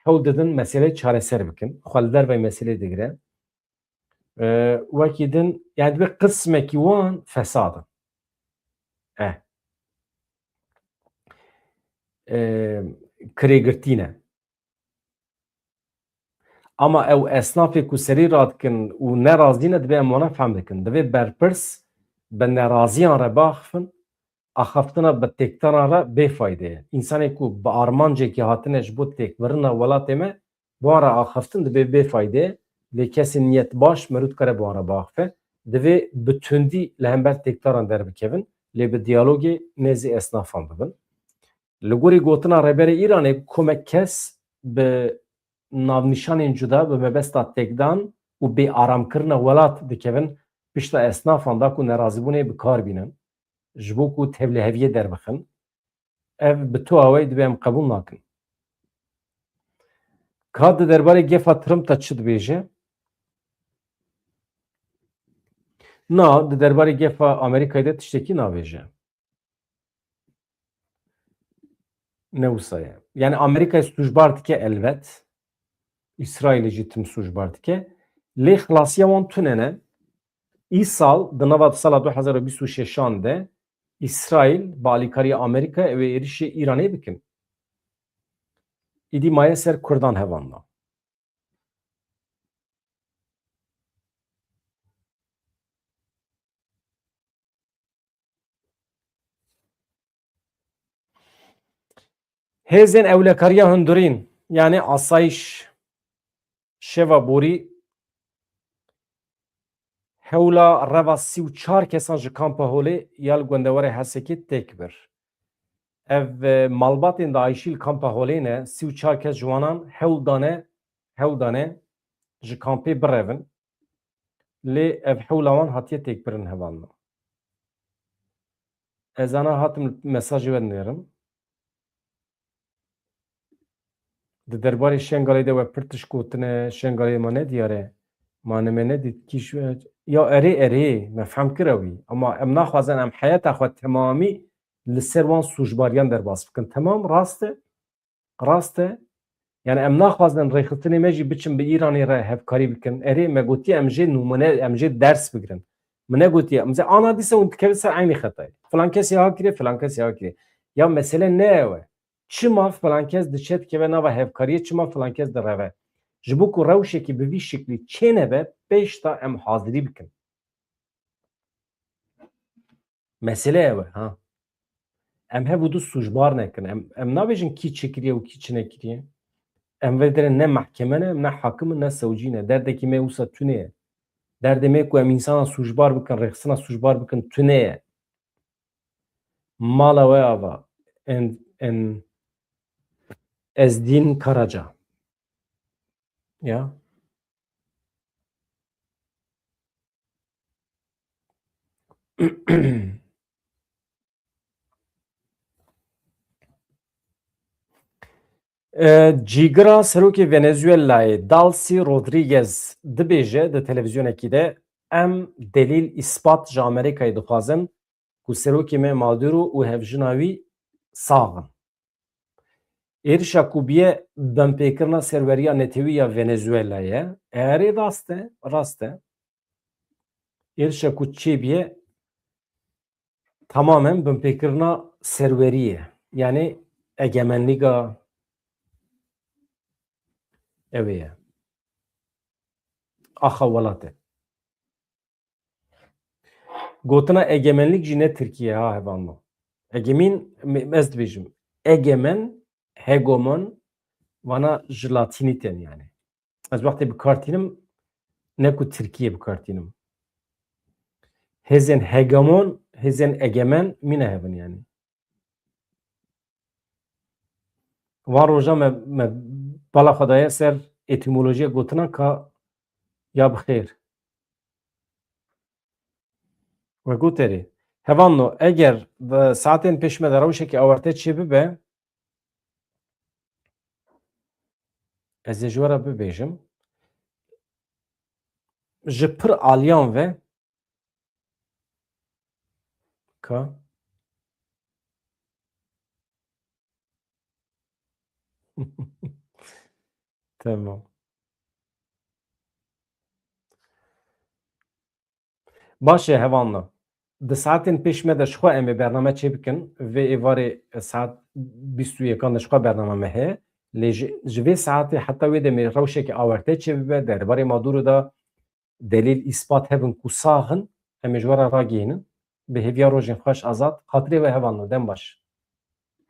hewl didin meselê çareser bikin. Xwe li dervey meselê digire. E, wekî din, yani dibê qismekî wan fesad in. Eh. E, kirêgirtî ne. Ama ew esnafê ku serî radikin û nerazî ne, dibê em wana fehm dikin. Divê berpirs bi neraziyan re biaxifin, axaftina bi têkdaran re bêfayde ye. Însanê ku bi armancekî hatine ji bo têkbirina welatê me, bi wan re axaftin dibê bêfayde ye. Lê kesên niyet baş merû dikare bi wan re biaxife. Divê bi tundî li hember têkdaran derbikevin, lê bi diyalogê nêzî esnafan bibin. Li gorî gotina Rêberê Îranê, komek kes bi navnîşanên cuda bi mebesta têkdan û bêaramkirina welat dikevin pişta esnafan da ku nerazîbûnê bi kar bînin, ji bo ku tevliheviyê derbixin. Ev bi tu awayî dibê em qebûl nakin. Ka di derbarê gefa Trump de çi dibêje? Na, di derbarê gefa Amerîkayê de tiştekî nabêje. Ne wisa ye. Yani Amerîkayê sûcbar dike elbet. Îsraîlê jî tim sûcbar dike. Lê xilasiya wan tune ne. Îsal di nava di sala du hezar û bîst û şeşan de Îsraîl bi alîkariya Amerîka ew ê êrişê Îranê bikin. Îdî maye ser Kurdan hevalna. Hêzên ewlekariya hundirîn, yanî asayîş, şeva borî hewla reva sî û çar kesan ji Kampa Holê ya li gundewarê Hesekê têk bir. Ev, e, malbatên dayîşî li Kampa Holê ne, sî û çar kes ji wanan hewl dane, hewl dane ji kampê birevin. Lê ev hewla wan hatiye têkbirin hevalna. Ez ana hatim mesajê we dinêrim. Di derbarê Şengalê de we pir tişt gotine, Şengalê ma ne diyar e. Ma ne me nedît kî ji we. Ya erê, erê, me fehm kir ewî. Ama em naxwazin em heyeta xwe temamî li ser wan sûcbariyan derbas bikin. Temam, rast e. Rast e. Yani em naxwazin rêxistinê me jî biçin bi Îranê re hevkarî bikin. Erê, me gotiye em jê nûmune, em jê ders bigirin. Min negotiye. Em zê ana dîsa hûn dikevin ser eynî xetayê. Filan kesê ha kiriye, filan kesê ha kiriye. Ya mesele ne ew e. Çima filan kes diçe dikeve nava hevkariyê, çima filan kes direve? Ji bo ku rewşekî bi vî şiklî çênebe, pêş de em hazirî bikin. Mesele ew e, ha. Em hev û du sûcbar nekin. Em, em nabêjin kî çi kiriye û kî çi nekiriye. Em vê derê ne mehkeme ne, ne hakim in, ne sewcî ne. Derdekî me wisa tune ye. Derdê me ku em însana sûcbar bikin, rêxistina sûcbar bikin, tune ye. Mala we ava. En, en, Ezdîn Karaca. Ya. E, cîgira serokê Venezuelayê Dalcy Rodriguez dibêje di televîzyonekî de, em delîl, îspat ji Amerîkayê dixwazin ku serokê me Maduro û hevjina wî sax in. Êrişa ku bûye binpêkirina serweriya netewî ya Venezuelayê, erê rast e, rast e. Êrişa ku çêbûye tamamen binpêkirina serweriyê, yanî egemenlîga ew ê ye. Axa welat e. Gotina egemenlîk jî ne Tirkiye ha, hevalno. Egemîn, me-, ez dibêjim, egemen, hegemon, vana ji latînî tên yanî. Ez wextê bi kar tînim, ne ku Tirkiye bi kar tînim. Hêzên hegemon, hêzên egemen mîne hev in yanî. Van roja me, me bala xwe daye ser etîmolojiya gotinan ka ya bi xêr. We got erê. Hevalno, eger di saetên pêş me de rewşekî awarte çêbibe, ez ê ji we re bibêjim. Ji pir aliyan ve ka. Tamam. Baş e, hevalno. Di saetên pêş me de ji xwe em ê bername çêbikin. Vê êvarê saet bîst û yekan de ji xwe bername me heye. Lê ji, ji vê saetê heta wê demê rewşeke awarte çêbibe, derbarê Maduro de delîl, îspat hebin ku sax in, em ê ji we re ragihînin. Bi hêviya rojên xweş, Azad. Xatirê we, hevalno, dem baş.